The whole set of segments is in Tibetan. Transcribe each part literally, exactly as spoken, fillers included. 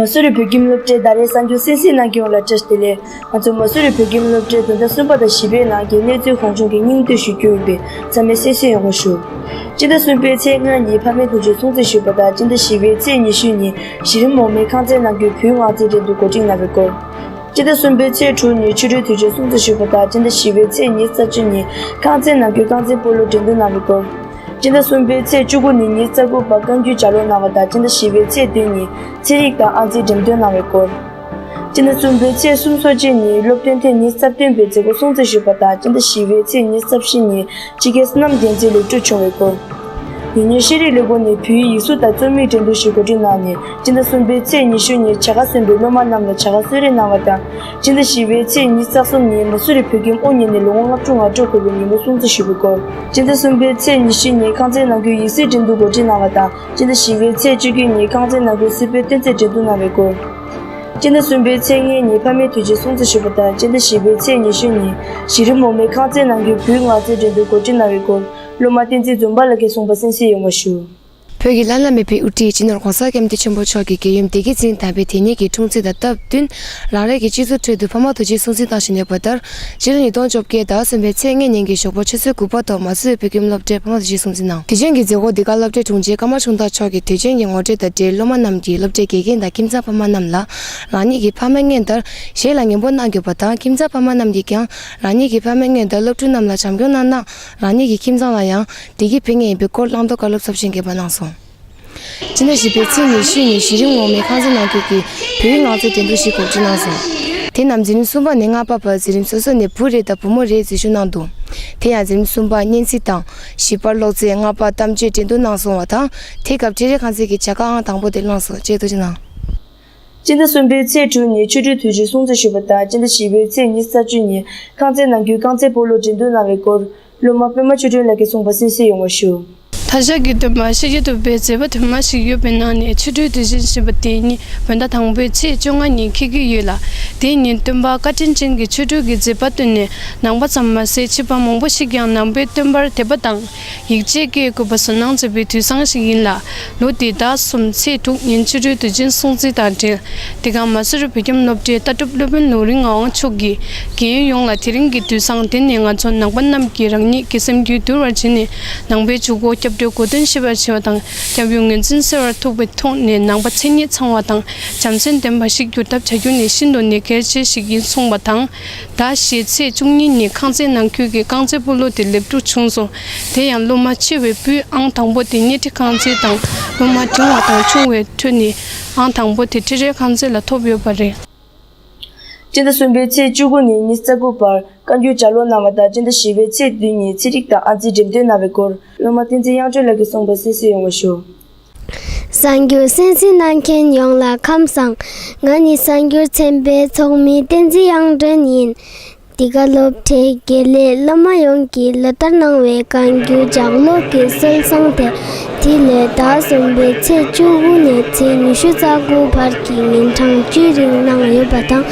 མ་སུ་རི་བོད་ཁྱིམ་སློབ་གྲྭའི་ཟླ་རེའི་གསར་འགྱུར་གསན་གཟིགས་གནང་མཁན་ཡོངས་ལ་བཀྲ་ཤིས་བདེ་ལེགས། ང་ཚོ་མ་སུ་རི་བོད་ཁྱིམ་སློབ་གྲྭའི་བོད་ཟླ་གསུམ་པ་དང་བཞི་པའི་ནང་གི་གནས་ཚུལ་གང་བྱུང་གི་སྙིང་བསྡུས་ཤིག་བསྐྱོན་ཡོད་པས་ཚང་མས་གསན་གཟིགས་ཡོང་བ་ཞུ། སྤྱི་ཟླ་གསུམ་པའི་ཚེས་ལྔ་ཉིན་ཕ་མའི་དུས་ཆེན་སྲུང་བརྩི་ཞུས་པ་དང་སྤྱི་ཟླ་བཞི་པའི་ཚེས་ཉི་ཤུ་ཉིན་གཞི་རིམ་འོག་མའི་རྐང་རྩེད་ནང་ཁུལ་བོད་ངག་རྩེད་འགྲན་བསྡུར་གོ་སྒྲིག་གནང་བའི་སྐོར། སྤྱི་ཟླ་གསུམ་པའི་ཚེས་དྲུག་ཉིན་ཆོ་འཕྲུལ་དུས་ཆེན་སྲུང་བརྩི་ཞུས་པ་དང་སྤྱི་ཟླ་བཞི་པའི་ཚེས་ཉི་ཤུ་རྩ་གཅིག་ཉིན་རྐང་རྩེད་ནང་ཁུལ་རྐང་རྩེད་སྤོ་ལོ་འགྲན་བསྡུར་གནང་བའི་སྐོར། སྤྱི་ཟླ་གསུམ་པའི་ཚེས་བཅུ་དགུ་ཉིན་ཉི་ཤུ་རྩ་དགུ་པར་བཀའ་འགྱུར་ལྗགས་ཀློག་གནང་བ་དང་སྤྱི་ཟླ་བཞི་པའི་ཚེས་བདུན་ཉིན་ཚན་རིག་དང་ཨང་རྩིས་འགྲེམས་སྟོན་གནང་བའི་སྐོར། སྤྱི་ཟླ་གསུམ་པའི་ཚེས་སུམ་ཅུ་སོ་གཅིག་ཉིན་སློབ་ཐོན་ཐེངས་ཉི་ཤུ་རྩ་བདུན་པའི་མཛད་སྒོ་སྲུང་བརྩི་ཞུས་པ་དང་སྤྱི་ཟླ་བཞི་པའི་ཚེས་ཉི་ཤུ་རྩ་བཞི་ཉིན་སྤྱི་སྒེར་སོ་ནམ་རྒྱལ་མཚན་ལེགས་གྲུབ་བྱུང་བའི་སྐོར། ཉེ་ཉོན་ཤེས་རིག་ལས་ཁུངས་ནས་བོད་ཡིག་གཟུགས་དང་རྩོམ་རིག་འགྲན་བསྡུར་ཞིག་གོ་སྒྲིག་གནང་ནས་སྤྱི་ཟླ་གསུམ་པའི་ཚེས་ཉི་ཤུ་ཉིན་བྱ་དགའ་སོན་པའི་སློབ་མ་རྣམས་ལ་བྱ་དགའ་གསོལ་རས་གནང་བ་དང་སྤྱི་ཟླ་བཞི་པའི་ཚེས་ཉི་ཤུ་རྩ་གསུམ་ཉིན་མ་སུ་རི་བོད་ཁྱིམ་དབུ་བརྙེས་ནས་ལོ་ངོ་ལྔ་བཅུ་ང་དྲུག་འཁོར་བའི་ཉིན་མོ་སྲུང་བརྩི་ཞུས་པའི་སྐོར། སྤྱི་ཟླ་གསུམ་པའི་ཚེས་ཉི་ཤུ་ཉིན་རྐང་རྩེད་ནང་ཁུལ་ཡིག་གཟུགས་འགྲན་བསྡུར་གོ་སྒྲིག་གནང་བ་དང་སྤྱི་ཟླ་བཞི་པའི་ཚེས་བཅུ་དགུ་ཉིན་རྐང་རྩེད་ནང་ཁུལ་སུད་པའི་སྟོན་རྩེད་འགྲན་བསྡུར་གནང་བའི་སྐོར། སྤྱི་ཟླ་གསུམ་པའི་ཚེས་ལྔའི་ཉིན་ཕ་མའི་དུས་ཆེན་སྲུང་བརྩི་ཞུས་པ་དང་སྤྱི་ཟླ་བཞི་པའི་ཚེས་ཉི་ཤུ་ཉིན་གཞི་རིམ་འོག་མའི་རྐང་རྩེད་ནང་ཁུལ་བོད་ངག་རྩེད་འགྲན་བསྡུར་གོ་སྒྲིག་གནང་བའི་སྐོར། སློབ་མ་བསྟན་འཛིན་འཛོམས་པ་ལགས་ཀྱིས་གསུངས་པ་གསན་གཟིགས་ཡོང་བ་ཞུ། བོད་ཀྱི་བླ་ན་མེད་པའི་དབུ་ཁྲིད་སྤྱི་ནོར་༧གོང་ས་༧སྐྱབས་མགོན་ཆེན་པོ་མཆོག་གིས་རྒྱལ་ཡུམ་བདེ་སྐྱིད་འཛིན་དམ་པའི་དེ་ཉིད་ཀྱི་འཁྲུངས་ཚེས་དང་སྟབས་བསྟུན་རང་རེ་གི་སྤྱི་ཚོགས་ཁྲོད་དུ་ཕ་མ་དུས་ཆེན་སྲུང་བརྩི་གནང་བཞིན་ཡོད་པ་ལྟར། སྤྱི་ལོ་ཉིས་སྟོང་བཅོ་བརྒྱད་ཟླ་གསུམ་པའི་ཚེས་ལྔ་ཉིན་གྱི་ཞོགས་པ་ཆུ་ཚོད་དགུ་པ་ཐོག་མ་སུ་རི་བོད་ཁྱིམ་སློབ་གྲྭའི་ཕ་མ་དུས་ཆེན་སྲུང་བརྩི་གནང་། དུས་ཆེན་གྱི་མཛད་སྒོ་འདི་ག་སློབ་གྲྭའི་དྲུང་ཆེ་ཀརྨ་ཆུང་བདག་མཆོག་གིས་དུས་ཆེན་གྱི་ངོ་སྤྲོད་དང་འབྲེལ་སློབ་མ་རྣམས་ཀྱིས་སློབ་གྲྭའི་དགེ་རྒན་དང་ཁྱིམ་ཚང་ཕ་མ་རྣམས་ལ་རང་ཉིད་ཀྱི་ཕ་མ་སྔོན་ལྟར་བཞེས་ལ་ཉན་པོ་གནང་དགོས་པ་དང་ཁྱིམ་ཚང་ཕ་མ་རྣམས་ཀྱིས་ཀྱང་རང་ཉིད་ཀྱི་ཕ་མ་སྔོན་ལྟར་སློབ་ཕྲུག་རྣམས་ལ་བྱམས་སྐྱོང་གནང་ན་རང་ཉིད་ཀྱི་ཁྱིམ་ཚང་ལ་ཡང་བདེ་སྐྱིད་ཕན་ངེས་ཡིན་པའི་སྐོར་བླང་དོར་བཀའ་སློབ་ཚབས་ཆེན་གྱིས་སྦྱངས་གནང་སོང་། སྤྱི་ཟླ་བཞི་པའི་ཚེས་ཉི་ཤུ་ཉིན་གཞི་རིམ་འོག་མའི་ཁང་ཚན་ནང་ཁུལ་གྱི་བོད་ཡིག་ངག་རྩལ་འགྲན་བསྡུར་ཞིག་གོ་སྒྲིག་གནང་སོང་། དེ་རྣམས་འཛིན་རིམ་གསུམ་པ་ནས་ལྔ་པ་བར་འཛིན་རིམ་སོ་སོ་ནས་བུ་རེ་དང་བུ་མོ་རེ་འཛུལ་ཞུགས་གནང་འདུག་དེ་ཡང་འཛིན་རིམ་གསུམ་པ་སྙན་ཚིག་དང་། བཞི་པ་གློག་རྩེད། ལྔ་པ་གཏམ་བརྗོད་འགྲན་བསྡུར་གནང་སོང་བ་དང་། དེ་སྐབས་འཕྲིན་རིག་ཁང་ཚན་གྱི་བྱ་དགའ་ཨང་དང་པོ་དེ་བླངས་སོང་། བཅས་ཐུགས་རྗེ་གནང་། སྤྱི་ཟླ་གསུམ་པའི་ཚེས་དྲུག་ཉིན་ཆོ་འཕྲུལ་དུས་ཆེན་སྲུང་བརྩི་ཞུས་པ་དང་སྤྱི་ཟླ་བཞི་པའི་ཚེས་ཉི་ཤུ་རྩ་བཅུ་ཉིན་རྐང་རྩེད་ནང་ཁུལ་རྐང་རྩེད་སྤོ་ལོ་འགྲན་བསྡུར་གནང་བའི་སྐོར། སློབ་མ་པད་མ་ཆོས་སྒྲོན་ལགས་ཀྱིས་གསུངས་པ་གསན་གཟིགས་ཡོང་བ་ཞུ། མཐའ་བཞག་གི་སྟོན་པ་ཤཱཀྱ་ཐུབ་པའི་མཛད་པ་དུ་མ་ཞིག་ཡོད་པའི་ནང་ནས་ཆོ་འཕྲུལ་དུས་ཆེན་ཞེས་པ་དེ་ཉིད་བོད་ཟླ་དང་པོའི་ཚེས་བཅོ་ལྔ་ཉིན་འཁེལ་གྱི་ཡོད་ལ། དེ་ཉིན་སྟོན་པ་བཀའ་དྲིན་ཅན་གྱིས་ཆོ་འཕྲུལ་གྱི་མཛད་པ་བཏོན་ནས་ནང་པ་ཙམ་མ་ཟད་ཕྱི་པ་མང་པོ་ཞིག་ཀྱང་ནང་པའི་སྟོན་པར་དད་པ་དང་ཡིད་ཆེས་བསྐྱེད་དགོས་པ་གསུངས་གནང་མཛད་པའི་དུས་བཟང་ཞིག་ཡིན་ལ། ལོ་འདིའི་ཟླ་གསུམ་ཚེས་དྲུག་ཉིན་ཆོ་འཕྲུལ་དུས་ཆེན་སྲུང་བརྩི་དང་འབྲེལ། དེ་སྒང་མ་སུ་རི་བོད་ཁྱིམ་སློབ་གྲྭའི་ལྟ་གྲུབ་སློབ་དཔོན་ལུང་རིགས་ངག་དབང་མཆོག་གིས་རྒན་ཡོངས་ལ་དེ་རིང་གི་དུས་བཟང་འདི་ནས་ང་ཚོ་ནང་པ་རྣམས་ཀྱིས་རང་ཉིད་ཀྱི་སེམས་རྒྱུད་དུལ་བར་བྱས་ནས་ནང་པའི་འཇུག་སྒོ་སྐྱབས་འགྲོའི་གོ་དོན་ཤེས་པར་བྱེད་པ་དང་སྐྱབས་ཡུལ་ངོས་འཛིན་གསལ་བར་ཐུབ་པའི་ཐོག་ནས་ནང་པ་མཚན་ཉིད་ཚང་བ་དང་བྱམས་སེམས་ལྡན་པ་ཞིག་འགྱུར་ཐབས་བྱ་རྒྱུ་ནི་ཤིན་ཏུ་ནས་གལ་ཆེ་ཞིག་ཡིན་གསུངས་པ་དང་། ཟླ་བཞི་ཚེས་བཅུ་གཉིས་ཉིན་ཁང་ཚན་ནང་ཁུལ་གྱི་རྐང་རྩེད་སྤོ་ལོ་དེ་ལེགས་གྲུབ་བྱུང་སོང་། དེ་ཡང་སློབ་མ་ཆེ་བའི་སྤུས་ཨང་དང་པོ་དེ་སྣེ་ཁྲིད་ཁང་ཚན་དང་སློབ་མ་འབྲིང་བ་དང་ཆུང་བའི་ཁྲོད་ནས་ཨང་དང་པོ་དེ་འཕྲིན་རིག་ཁང་ཚན་ལ་ཐོབ་ཡོད་པ་རེད། སྤྱི་ཟླ་གསུམ་པའི་ཚེས་བཅུ་དགུ་ཉིན་ཉི་ཤུ་རྩ་དགུ་བར་བཀའ་འགྱུར་ལྗགས་ཀློག་གནང་བ་དང་སྤྱི་ཟླ་བཞི་པའི་ཚེས་བདུན་ཉིན་ཚན་རིག་དང་ཨང་རྩིས་འགྲེམས་སྟོན་གནང་བའི་སྐོར་སློབ་མ་བསྟན་འཛིན་དབྱངས་སྒྲོན་ལགས་ཀྱིས་གསུངས་པ་གསན་གཟིགས་ཡོང་བ་ཞུ། གསར་འགྱུར་གསན་གཟིགས་གནང་མཁན་ཡོངས་ལ་ཁམས་བཟང་། ང་ནི་གསར་འགྱུར་ཚན་པའི་ཚོགས་མི་བསྟན་འཛིན་དབྱངས་སྒྲོན་ཡིན། འདི་ག་སློབ་གྲྭའི་དགེ་ལས་སློབ་མ་ཡོངས་ཀྱིས་ལོ་ལྟར་གནང་བའི་བཀའ་འགྱུར་ལྗགས་ཀློག་གི་སྲོལ་བཟང་སྟེ། དེ་ལས་ཟླ་གསུམ་པའི་ཚེས་བཅུ་དགུ་ནས་ཚེས་ཉི་ཤུ་རྩ་དགུ་བར་གྱི་ཉིན་གྲངས་བཅུའི་རིང་གནང་ཡོད་པ་དང་།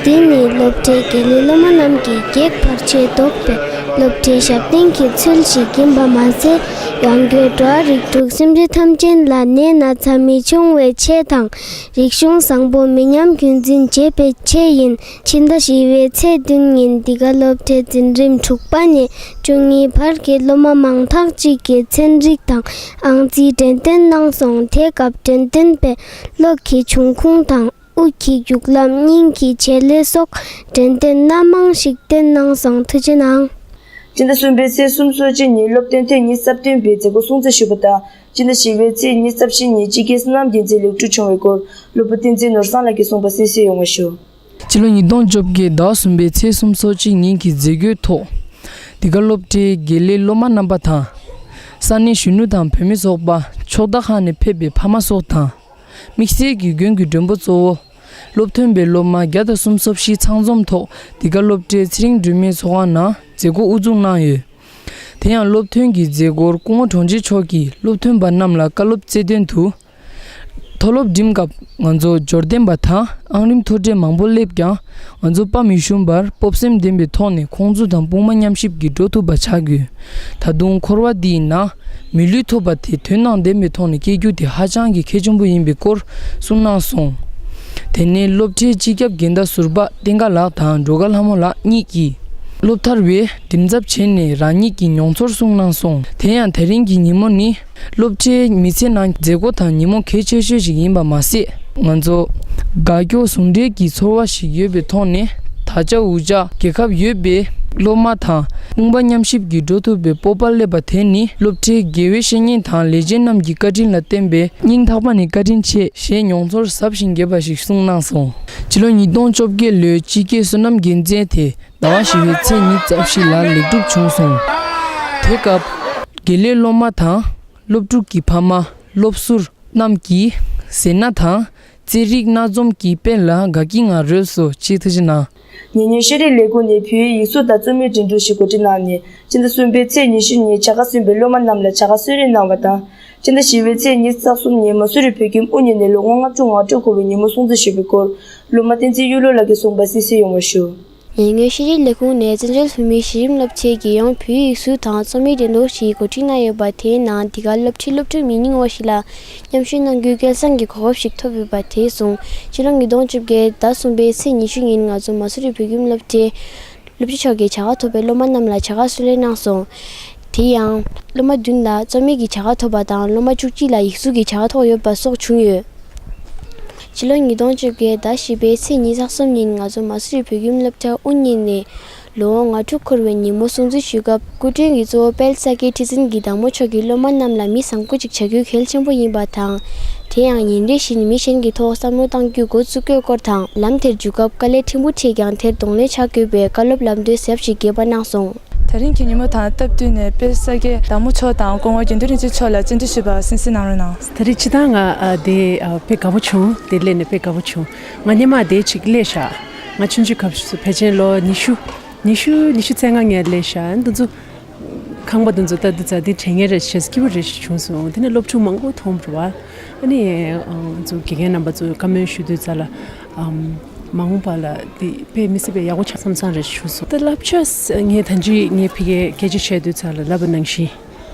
འདི་ནི་སློབ་གྲྭའི་དགེ་ལས་སློབ་མ་རྣམས་ཀྱི་གེགས་བར་ཆད་བཟློག་པའི་སློབ་གྲྭའི་ཞབས་བརྟན་གྱི་ཚུལ་ཞིག་ཡིན་པ་མ་ཟད། ཡང་སྒོས་འགྲོ་བ་རིགས་དྲུག་སེམས་ཅན་ཐམས་ཅད་ལ་ནད་ན་ཚ་མི་འབྱུང་བའི་ཆེད་དང་། རིག་གཞུང་བཟང་པོ་མི་ཉམས་རྒྱུན་འཛིན་བྱེད་པའི་ཆེད་ཡིན། ཕྱི་ཟླ་བཞི་པའི་ཚེས་བདུན་ཉིན་འདི་ག་སློབ་གྲྭའི་འཛིན་རིམ་དྲུག་པ་ནས་བཅུ་གཉིས་བར་གྱི་སློབ་མ་མང་དག་ཅིག་གིས་ཚན་རིག་དང་ཨང་རྩིས་འགྲེམས་སྟོན་གནང་སོང་། དེ་སྐབས་འགྲེམས་སྟོན་པས་གློག་གི་འབྱུང་ཁུངས་དང་དབུགས་ཀྱི་རྒྱུག་ལམ། སྙིང་གི་བྱེད་ལས་སོགས་འགྲེམས་སྟོན་སྣ་མང་ཞིག་བསྟན་གནང་སོང་། ཐུགས་རྗེ་གནང་། སྤྱི་ཟླ་གསུམ་པའི་ཚེས་སུམ་ཅུ་སོ་གཅིག་ཉིན་སློབ་ཐོན་ཐེངས་ཉི་ཤུ་རྩ་བདུན་པའི་མཛད་སྒོ་སྲུང་བརྩི་ཞུས་པ་དང་། སྤྱི་ཟླ་བཞི་པའི་ཚེས་ཉི་ཤུ་རྩ་བཞི་ཉིན་སྤྱི་སྒེར་སོ་ནམ་རྒྱལ་མཚན་ལེགས་གྲུབ་བྱུང་བའི་སྐོར་སློབ་བུ་བསྟན་འཛིན་ནོར་བཟང་ལགས་ཀྱིས་གསུངས་པ་གསན་གཟིགས་ཡོང་བ་ཞུ། སྤྱི་ལོ་ཉིས་སྟོང་བཅོ་བརྒྱད་ཟླ་གསུམ་པའི་ཚེས་སུམ་ཅུ་སོ་གཅིག་ཉིན་གྱི་མཛད་སྒོའི་ཐོག་འདི་ག་སློབ་གྲྭའི་དགེ་ལས་སློབ་མ་རྣམ་པ་དང་། ས་གནས་གཞོན་ནུ་དང་བུད་མེད་ཚོགས་པ། ཕྱོགས་མཐའ་ཁག་ནས་ཕེབས་པའི་ཕ་མ་སོགས་དང་། དམིགས་བསལ་གྱིས་དགོན་གྱི་མགྲོན་པོ་གཙོ་བོ། སློབ་ཐོན་པའི་སློབ་མ་བརྒྱ་དང་སུམ་ཅུ་སོ་བཞི་ཚང་འཛོམས་ཐོག་འདི་ག་སློབ་གྲྭའི་ཚེ་རིང་སྒྲོལ་མའི་ཚོགས་ཁང་ནང་མཛད་སྒོ་དབུ་འཛུགས་གནང་ཡོད། དེ་ཡང་སློབ་ཐོན་གྱི་མཛད་སྒོར་སྐུ་ངོ་དྲུང་ཆེ་མཆོག་གིས་སློབ་ཐོན་པ་རྣམས་ལ་བཀའ་སློབ་སྩལ་དོན་དུ། མཐོ་སློབ་འགྲིམ་སྐབས་ང་ཚོ་འབྱོར་ལྡན་པ་དང་ཨང་རིམ་མཐོ་གྲས་མང་པོ་སླེབས་ཀྱང་ང་ཚོ་དཔའ་མི་ཞུམ་པར་སྤོབས་སེམས་ལྡན་པའི་ཐོག་ནས་ཁོང་ཚོ་དང་དཔུང་པ་མཉམ་གཤིབ་ཀྱིས་འགྲོ་ཐུབ་པ་བྱ་དགོས། ད་དུང་འཁོར་བ་འདིའི་ནང་མི་ལུས་ཐོབ་པ་དེ་དོན་དང་ལྡན་པའི་ཐོག་ནས་སྐྱེལ་རྒྱུ་དེ་ཧ་ཅང་གི་གལ་ཆེན་པོ་ཡིན་པའི་སྐོར་གསུངས་གནང་སོང་། དེ་ནས་སློབ་གྲྭའི་སྤྱི་ཁྱབ་འགན་བདག་ཟུར་པ་བསྟན་དགའ་ལགས་དང་སྒྲོལ་དཀར་ལྷ་མོ་ལགས་གཉིས་ཀྱིས་སློབ་མཐར་བའི་འགྲེམས་འཚབ་བྱས་ནས་རང་ཉིད་ཀྱི་མྱོང་ཚོར་གསུངས་གནང་སོང་། དེ་ཡང་དེ་རིང་གི་ཉིན་མོ་ནི་སློབ་གྲྭའི་མི་ཚེ་ནང་མཛད་སྒོ་དང་ཉིན་མོ་གལ་ཆེ་ཤོས་ཤིག་ཡིན་པ་མ་ཟད། ང་ཚོ་དགའ་སྐྱོ་ཟུང་འབྲེལ་གྱི་ཚོར་བ་ཞིག་ཡོད་པའི་ཐོག་ནས། ད་ཆ་འུ་ཅག་རྒྱལ་ཁབ་ཡོད་པའི་སློབ་མ་དང་དཔུང་པ་མཉམ་གཤིབ་ཀྱིས་འགྲོ་ཐུབ་པའི་སྤོབས་པ་སླེབས་པ་དེ་ནི། སློབ་གྲྭའི་དགེ་བའི་བཤེས་གཉེན་དང་ལས་བྱེད་རྣམས་ཀྱི་བཀའ་དྲིན་ལ་བརྟེན་པས་སྙིང་ཐག་པ་ནས་བཀའ་དྲིན་ཆེ་ཞེས་མྱོང་ཚོར་ཟབ་ཞིང་རྒྱས་པ་ཞིག་གསུངས་གནང་སོང་། ཕྱི་ལོ་ཉིས་སྟོང་བཅོ་བརྒྱད་ལོའི་སྤྱི་ཁྱབ་བསོད་ནམས་རྒྱལ་མཚན་དེ་ཟླ་བ་བཞི་པའི་ཚེས་ཉི་ཤུ་རྩ་བཞི་ལ་ལེགས་གྲུབ་བྱུང་སོང་། དེ་སྐབས་དགེ་ལས་སློབ་མ་དང་སློབ་ཕྲུག་གི་ཕ་མ། སློབ་ཟུར་རྣམས་ཀྱིས་ཟས་སྣ་དང་རྩེད་རིགས་སྣ་འཛོམས་ཀྱི་དཔལ་ལ་དགའ་སྐྱིད་ངང་རོལ་སོང་། ཅེས་ཐུགས་རྗེ་གནང་། ངེད་གཉིས་ཤེས་རིག་ལས་ཁུངས་ནས་བོད་ཡིག་གཟུགས་དང་རྩོམ་ཡིག་འགྲན་བསྡུར་ཞིག་གོ་སྒྲིག་གནང་ནས། སྤྱི་ཟླ་གསུམ་པའི་ཚེས་ཉི་ཤུ་ཉིན་བྱ་དགའ་སོན་པའི་སློབ་མ་རྣམས་ལ་བྱ་དགའ་གསོལ་རས་གནང་བ་དང་། སྤྱི་ཟླ་བཞི་པའི་ཚེས་ཉི་ཤུ་རྩ་གསུམ་ཉིན་མ་སུ་རི་བོད་ཁྱིམ་དབུ་བརྙེས་ནས་ལོ་ངོ་ལྔ་བཅུ་ང་དྲུག་འཁོར་བའི་ཉིན་མོ་སྲུང་བརྩི་ཞུ་བའི་སྐོར། སློབ་མ་བསྟན་འཛིན་གཡུ་ལོ་ལགས་ཀྱིས་གསུངས་པ་གསན་གཟིགས་ཡོང་བ་ཞུ། ངེད་གཉིས་ཤེས་རིག་ལས་ཁུངས་ནས་བཙན་བྱོལ་བོད་མིའི་གཞི་རིམ་སློབ་ཆེན་གྱི་ཡང་བོད་ཡིག་གཟུགས་དང་རྩོམ་ཡིག་འགྲན་བསྡུར་ཞིག་གོ་སྒྲིག་གནང་ཡོད་པ། དེའི་ནང་འདི་ག་སློབ་ཁྲིད་སློབ་ཕྲུག་མི་རྙིང་བ་ཞིག་ལ་མཉམ་ཞུགས་གནང་རྒྱུའི་སྐལ་བཟང་གི་གོ་སྐབས་ཤིག་ཐོབ་ཡོད་པ་དེ་གསུངས། ཕྱི་ལོ་ཉིས་སྟོང་བཅོ་བརྒྱད་ཟླ་གསུམ་པའི་ཚེས་ཉི་ཤུ་ཉིན་ང་ཚོ་མ་སུ་རི་བོད་ཁྱིམ་སློབ་གྲྭའི་སློབ་སྤྱི་མཆོག་གིས་བྱ་དགའ་ཐོབ་པའི་སློབ་མ་རྣམས་ལ་བྱ་དགའ་གསོལ་རས་གནང་སོང་། དེ་ཡང་སློབ་མ་བདུན་ལ་རྩོམ་ཡིག་གི་བྱ་དགའ་ཐོབ་པ་དང་། སློབ་མ་བཅུ་གཅིག་ལ་ཡིག་གཟུགས་ཀྱི་བྱ་དགའ་ཐོབ་ཡོད་པ་སོགས་བྱུང་ཡོད། ཕྱི་ལོ་ཉིས་སྟོང་བཅོ་བརྒྱད་ཟླ་བཞི་པའི་ཚེས་ཉི་ཤུ་རྩ་གསུམ་ཉིན་ང་ཚོ་མ་སུ་རི་བོད་ཁྱིམ་སློབ་གྲྭ་དབུ་བརྙེས་ནས་ལོ་ངོ་ལྔ་དྲུག་འཁོར་བའི་ཉིན་མོ་སྲུང་བརྩི་ཞུ་སྐབས། སྐུ་མགྲོན་གྱིས་གཙོ་བོ་དཔལ་ས་སྐྱའི་ཁྲི་འཛིན་གྱི་བདག་མོ་མཆོག་གིས་སློབ་མ་རྣམས་ལ་མི་བཟང་པོ་ཅིག་བྱ་རྒྱུ་གལ་ཆེན་པོ་ཡིན་པ་དང་། དེ་ཡང་ཉིན་རེ་བཞིན་མི་གཞན་གྱི་ཐོག་བསམ་བློ་གཏང་རྒྱུ་འགོ་བཙུགས་དགོས་སྐོར་དང་། ལམ་དེར་འཇུག་སྐབས་དཀའ་ལས་ཕྲན་བུ་འཕྲད་ཀྱང་དེར་གདོང་ལེན་བྱ་དགོས་པའི་བཀའ་སློབ་ལམ་སྟོན་ཟབ་ཞིག་རྒྱས་པ་གནང་སོང་། དེ་རིང་གི་ཉིན་མོ་དང་སྟབས་བསྟུན་ནས་དཔལ་ས་སྐྱའི་བདག་མོ་མཆོག་དང་སྐུ་ངོ་དགེ་འདུན་རིན་ཆེན་མཆོག་ལ་བཅར་འདྲི་ཞུས་པར་གསན་གཟིགས་གནང་རོགས་གནང་། ད་རེས་སྤྱིར་བཏང་ང་ཨ་དེ་ཨ་དཔེ་དགའ་པོ་བྱུང་། དེ་སླེབས་ནས་དཔེ་དགའ་པོ་བྱུང་། ང་སྔོན་མ་དེ་ཅིག་སླེབས་ཤག་ང་ཆུང་ཆུང་སྐབས་སུ་ཕལ་ཆེར་ལོ་ཉི་ཤུ་ཉི་ཤུ་ཉི་ཤུ་རྩ་ལྔ་ངས་སླེབས་ཤག་འདི་ཚོ་ཁང་པ་འདི་ཚོ་ལྟ་དུས་ཙང་འདི་དྲན་མཁན་རེ་བྱས་སྐྱིད་པོ་རེ་ཞིག་བྱུང་སོང་། དེ་ནས་སློབ་ཕྲུག་མང་པོ་མཐོང་བ་རེད་བ། ཨ་ནི་ང་ཚོ་དགེ་རྒན་རྣམ་པ་ཚོས་བཀའ་མོལ་ཞུ་དུས་ཙང་ལ་ཨམ་མ་འོངས་པ་ལ་འདི་དཔེ་མི་སྲིད་པའི་ཡག་པོ་ཆགས་བསམ་བསམ་རེ་ཞིག་བྱུང་སོང་། ད་བསླབ་བྱ་ངས་ད་ཅི་ངས་ཕ་གིར་སྐད་ཆ་བཤད་དུས་ཙང་ལ་ལབ་པ་ནང་བཞིན།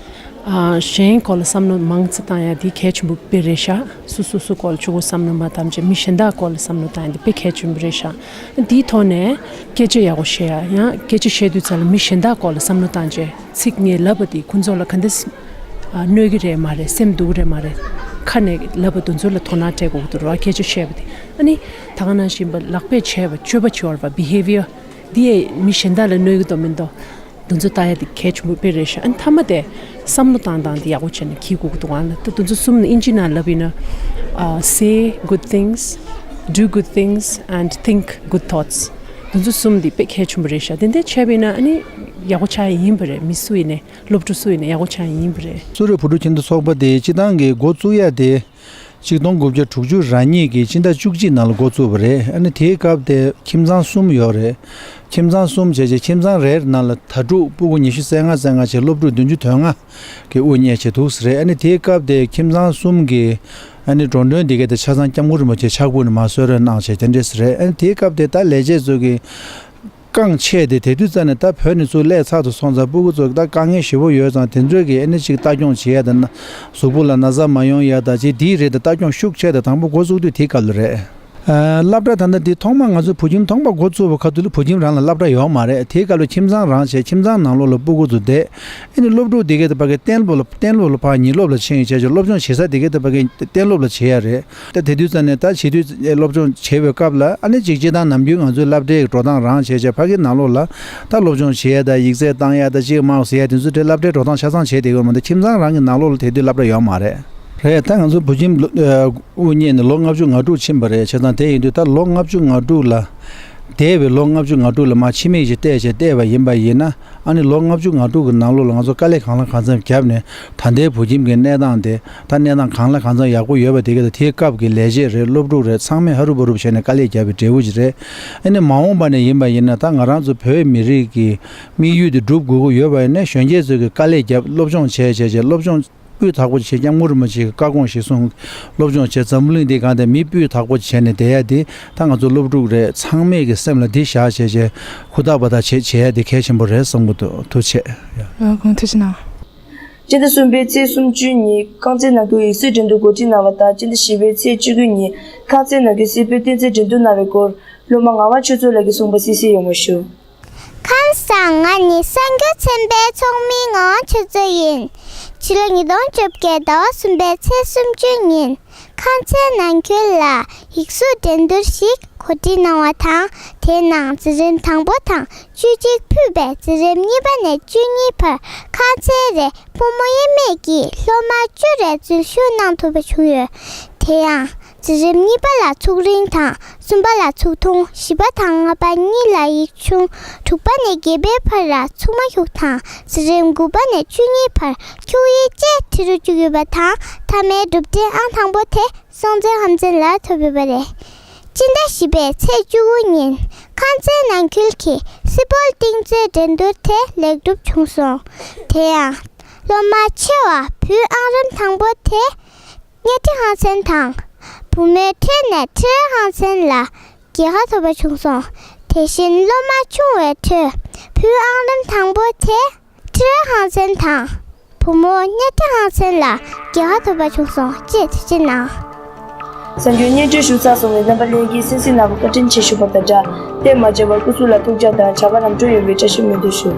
ཨ་གཞན་སྐོར་ལ་བསམ་བློ་མང་ཙམ་བཏང་ཡ་འདི་གལ་ཆེན་པོ་དཔེ་རེད་ཤག་སོ་སོ་སོ་སྐོར་ལ་གཅིག་པོ་བསམ་བློ་མ་བཏང་བྱས་མི་གཞན་དག་སྐོར་ལ་བསམ་བློ་བཏང་ཡ་འདི་དཔེ་གལ་ཆེན་པོ་རེད་ཤག་འདིའི་ཐོག་ནས་སྐད་ཆ་ཡག་པོ་བཤད་ཡ། ཡང་སྐད་ཆ་བཤད་དུས་ཙང་ལ་མི་གཞན་དག་སྐོར་ལ་བསམ་བློ་བཏང་བྱས་ཚིག་ངས་ལབ་པ་འདི་ཁོང་ཚོ་ལ་ག་འདྲ་ཨ་གནོད་ཀྱི་རེད་མ་རེད། སེམས་སྡུག་གི་རེད་མ་རེད། ཁ་ནས་ལབ་པ་དེ་ཚོ་ལ་དོ་སྣང་སྤྲད་དགོས་ཀྱི་འདུག་ར། སྐད་ཆ་བཤད་པ་འདི་ཨ་ནི་ད་ག་ནང་བཞིན་པ་ལག་པས་བྱས་པ་སྤྱོད་པ་བྱས་པ་བྷི་ཧེ་བི་ཡར་འདི་ཡས་མི་གཞན་དག་ལ་གནོད་ཀྱི་འདུག་མི་འདུག་འདི་ཚོ་ལྟ་ཡ་དེ་གལ་ཆེན་པོ་དཔེ་རེད་ཤག་ཨ་ནི་མཐའ་མ་དེ་བསམ་བློ་བཏང་སྟངས་དེ་ཡག་པོ་བྱས་ནས་འཁྱེར་དགོས་ཀྱི་འདུག་ཨ་ལ་ད་འདི་ཚོ་གསུམ་ནི་ཨིན་ཇི་ནང་ལབ་ཡིན་ན། ཨ་say good things, do good things and think good thoughts. འདི་ཚོ་གསུམ་དེ་དཔེ་གལ་ཆེན་པོ་རེད་ཤག་དེ་འདྲ་བྱས་པ་ཡིན་ན་ཨ་ནི་ཡག་པོ་ཆགས་ཡ་ཡིན་པ་རེད། མི་སུ་ཡིན་ནའི་སློབ་ཕྲུག་སུ་ཡིན་ནའི་ཡག་པོ་ཆགས་ཡ་ཡིན་པ་རེད། སུ་རི་བོད་ཕྲུག་ཁྱིམ་སྡེ་ཚོགས་པ་དེ་སྤྱིར་བཏང་གི་འགོ་བཙུགས་ཡ་དེ། ཆིག་སྟོང་དགུ་བརྒྱ་དྲུག་ཅུ་རེ་གཉིས་ཀྱི་སྤྱི་ཟླ་བཅུ་གཅིག་ནང་ལ་འགོ་བཙུགས་པ་རེད། ཨ་ནི་དེའི་སྐབས་དེ་ཁྱིམ་ཚང་གསུམ་ཡོད་རེད། ཁྱིམ་ཚང་གསུམ་བྱས་རྗེས་ཁྱིམ་ཚང་རེ་རེ་ནང་ལ་དྭ་ཕྲུག་སྤུ་གུ་ཉི་ཤུ་རྩ་ལྔ་རྩ་ལྔ་བྱས་སློབ་ཕྲུག་བདུན་ཅུ་དོན་ལྔ་གི་དབུ་བརྙེས་བྱས་འདུག་ཟེར་རེད། ཨ་ནི་དེའི་སྐབས་དེ་ཁྱིམ་ཚང་གསུམ་གྱི་ཨ་ནི་འགྲོ་གྲོན་དེ་གའི་དེ་ཆ་ཚང་སྐྱབས་མགོན་རིན་པོ་ཆེ་ཕྱག་ཕུལ་ནས་མར་གསོལ་རས་གནང་བྱས་དེ་འདྲས་ཟེར་རེད། ཨ་ནི་དེའི་སྐབས་དེ་ད་ལས་བྱེད་ཚོ་གི་རྐང་ཆད་དེ་དེ་དུས་ཙམ་ནས་ད་བོད་ནས་ཚུར་སླེབས་ཚར་དུ་སོང་ཙང་སྤུ་གུ་ཚོ་ད་དཀའ་ངལ་ཞེ་པོ་ཡོད་ཙང་དེ་ཚོའི་གི་ཨ་ནི་ཅིག་ལྟ་སྐྱོང་བྱེད་ཡ་དང་ན་གཟུགས་པོ་ལ་ན་ཚ་མ་ཡོང་ཡ་དང་ཅིག་དེའི་རིགས་དེ་ལྟ་སྐྱོང་ཤུགས་ཆེ་དེ་དང་པོ་འགོ་བཙུགས་དུས་དེའི་སྐབས་ལ་རེད། ཨ་སློབ་གྲྭ་ད་ལྟ་འདི་ཐོག་མ་ང་ཚོ་བོད་ཁྱིམ་ཐོག་མ་འགོ་བཙུགས་པ་ཁ་ཐུག་ལ་བོད་ཁྱིམ་རང་ལ་སློབ་གྲྭ་ཡོད་མ་རེད། དེའི་སྐབས་ལ་ཁྱིམ་ཚང་རང་བྱས་ཁྱིམ་ཚང་ནང་ལོགས་ལ་སྤུ་གུ་ཚོ་བསྡད། ཨ་ནི་སློབ་ཕྲུག་དེ་གའི་དེ་ཕ་གི་གཏན་སློབ་ལ་གཏན་སློབ་ལ་ཕར་ཉིན་སློབ་ལ་ཕྱིན་བྱས་བྱས་སློབ་སྦྱོང་བྱེད་ས་དེ་གའི་དེ་ཕ་གི་གཏན་སློབ་ལ་བྱེད་ཡ་རེད། ད་དེ་དུས་ཙམ་ནས་ད་བྱེད་དུས་སློབ་སྦྱོང་བྱེད་པའི་སྐབས་ལ་ཨ་ནི་ཅིག་སྤྱིར་བཏང་ནམ་རྒྱུན་ང་ཚོའི་སློབ་གྲྭའི་འགྲོ་སྟངས་རང་བྱས་བྱས་ཕ་གི་ནང་ལོགས་ལ་ད་སློབ་སྦྱོང་བྱེད་ཡ་ད་ཡིག་ཚད་བཏང་ཡ་ད་ཅིག་མང་ཟེར་ཡ་དེ་ཚོ་དེ་སློབ་གྲྭའི་འགྲོ་སྟངས་ཆ་ཚང་བྱས་བསྡད་ཡོད་མ་གཏོགས་ཁྱིམ་ཚང་རང་གི་ནང་ལོགས་ལ་དེ་དུས་སློབ་གྲྭ་ཡོད་མ་རེད། རེད། ད་ང་ཚོ་བོད་ཁྱིམ་ཨ་དབུ་བརྙེས་ནས་ལོ་ལྔ་བཅུ་ང་དྲུག་ཕྱིན་པ་རེད། བྱས་ཙང་དེ་ཡིན་དུས་ད་ལོ་ལྔ་བཅུ་ང་དྲུག་ལ་འདས་པའི་ལོ་ལྔ་བཅུ་ང་དྲུག་ལ་མར་ཕྱི་མིག་ཅིག་བལྟས་བྱས་བལྟས་པ་ཡིན་པ་ཡིན་ན། ཨ་ནི་ལོ་ལྔ་བཅུ་ང་དྲུག་གི་ནང་ལོགས་ལ་ང་ཚོ་དཀའ་ལས་གང་ལ་གང་འཚམ་བརྒྱབ་ནས་ད་ལྟའི་བོད་ཁྱིམ་གྱི་གནས་སྟངས་དེ་ད་གནས་སྟངས་གང་ལ་གང་འཚམ་ཡག་པོ་ཡོད་པ་དེ་ག་ད་དེའི་སྐབས་ཀྱི་ལས་བྱེད་རེད། སློབ་ཕྲུག་རེད། ཚང་མས་ཧ་རུ་བ་རུ་བྱས་ནས་དཀའ་ལས་བརྒྱབ་པའི་འབྲས་བུ་ཅིག་རེད། ཨ་ནི་མ་འོངས་པ་ནས་ཡིན་པ་ཡིན་ན་ད་ང་རང་ཚོ་བོད་མི་རིགས་ཀྱི་དམིགས་ཡུལ་དེ་འགྲུབ་དགོས་ཀྱི་ཡོད་པ་ཡིན་ན་གཞོན་སྐྱེས་ཚོས་ཀྱི་དཀའ་ལས་བརྒྱབ་སློབ་སྦྱོང་བྱས་བྱས་བྱས་སློབ་སྦྱོང་སྤུས་དག་པོ་བྱས། སྐྱབས་མགོན་རིན་པོ་ཆེ་གི་བཀའ་དགོངས་གཞིར་བཟུང་སློབ་སྦྱོང་བྱས། འཛམ་བུ་གླིང་འདི་སྒང་དེ་མི་སྤུས་དག་པོ་བྱས་ནས་བསྡད་ཡ་འདི་ད་ང་ཚོ་སློབ་ཕྲུག་རེད། ཚང་མས་ཀྱི་སེམས་ལ་འདི་བཞག་བྱས་བྱས་ཧུར་ཐག་པ་ཐག་བྱེད་བྱེད་ཡ་འདི་གལ་ཆེན་པོ་རེད་བསམ་གྱི་འདུག་ཐུགས་རྗེ་ཆེ། ཨ་དགོངས་ཐུགས་རྗེ་གནང་། སྤྱི་ཟླ་གསུམ་པའི་ཚེས་སུམ་ཅུ་ཉིན་ཁང་ཚན་ནང་ཁུལ་ཡིག་གཟུགས་འགྲན་བསྡུར་གོ་སྒྲིག་གནང་བ་དང་། སྤྱི་ཟླ་བཞི་པའི་ཚེས་བཅུ་དགུ་ཉིན་ཁང་ཚན་ནང་ཁུལ་སིལ་སྤོལ་རྟེན་རྫས་འགྲན་བསྡུར་གནང་བའི་སྐོར་སློབ་མ་ངག་དབང་ཆོས་མཚོ་ལགས་ཀྱིས་གསུངས་པ་གསན་གཟིགས་ཡོང་བ་ཞུ། ཁམས་བཟང་། ང་ནི་གསར་འགོད་ཚན་པའི་ཚོགས་མི་ངག་དབང་ཆོས་མཚོ་ཡིན། ཕྱི་ལོ་ཉིས་སྟོང་བཅོ་བརྒྱད་ཟླ་བ་གསུམ་པའི་ཚེས་སུམ་ཅུ་ཉིན་ཁང་ཚན་ནང་ཁུལ་ལ་ཡིག་གཟུགས་འགྲན་བསྡུར་ཞིག་གོ་སྒྲིག་གནང་བ་དང་། དེའི་ནང་འཛིན་རིམ་དང་པོ་དང་བཅུ་གཅིག་ཕུད་པའི་འཛིན་རིམ་གཉིས་པ་ནས་བཅུ་གཉིས་བར་ཁང་ཚན་རེར་ཕོ་མོ་དབྱེར་མེད་ཀྱིས་སློབ་མ་བཅུ་རེ་འཛུལ་ཞུགས་གནང་ཐུབ་པ་བྱུང་ཡོད། དེ་ཡང་འཛིན་རིམ་གཉིས་པ་ལ་ཚོགས་རིང་དང་། གསུམ་པ་ལ་ཚོགས་ཐུང་། བཞི་པ་དང་ལྔ་པ་གཉིས་ལ་ཡིག་ཆུང་། དྲུག་པ་ནས་བརྒྱད་པའི་བར་ལ་ཚོགས་མ་ཞུགས་དང་། འཛིན་རིམ་དགུ་པ་ནས་བཅུ་གཉིས་བར་ཁྱུག་དབྱེ་བཅས་འཁྲིད་རུ་བཅུག་ཡོད་པ་དང་། མཐའ་མའི་གྲུབ་འབྲས་ཨང་དང་པོ་དེ་སྲོང་བཙན་ཧམ་ཆེན་ལ་ཐོབ་ཡོད་པ་རེད། སྤྱི་ཟླ་བཞི་པའི་ཚེས་བཅུ་དགུ་ཉིན་ཁང་ཚན་ནང་ཁུལ་གྱི་སིལ་སྤོལ་རྟེན་རྫས་འགྲན་བསྡུར་དེ་ལེགས་གྲུབ་བྱུང་སོང་། དེ་ཡང་སློབ་མ་ཆེ་བ་བུའི་ཨང་རིམ་དང་པོ་དེ་གཉའ་ཁྲི་ཧང་སན་དང་། བུ་མོའི་ཁྲོད་ནས་ཁྲི་རལ་ཧང་སན་ལ་རྒྱལ་ཁ་ཐོབ་པ་བྱུང་སོང་། དེ་བཞིན་སློབ་མ་ཆུང་བའི་ཁྲོད་བུའི་ཨང་རིམ་དང་པོ་དེ་ཁྲི་རལ་ཧང་སན་དང་། བུ་མོ་གཉའ་ཁྲི་ཧང་སན་ལ་རྒྱལ་ཁ་ཐོབ་པ་བྱུང་སོང་ཅེས་ཐུགས་རྗེ་གནང་། གསར་འགྱུར་སྙན་སྒྲོན་ཞུ་ཚར་སོང་བས། རྣམ་པ་ལྷན་རྒྱས་གསན་གཟིགས་གནང་བར་བཀའ་དྲིན་ཆེ་ཞུ་བ་དང་སྦྲགས། དེ་མ་མཇལ་བར་སྐུ་གཟུགས་ལ་ཐུགས་ཅག་དང་བྱ་བ་ལམ་འགྲོ་ཡོང་བའི་བཀྲ་ཤིས་སྨོན་འདུན་ཞུ།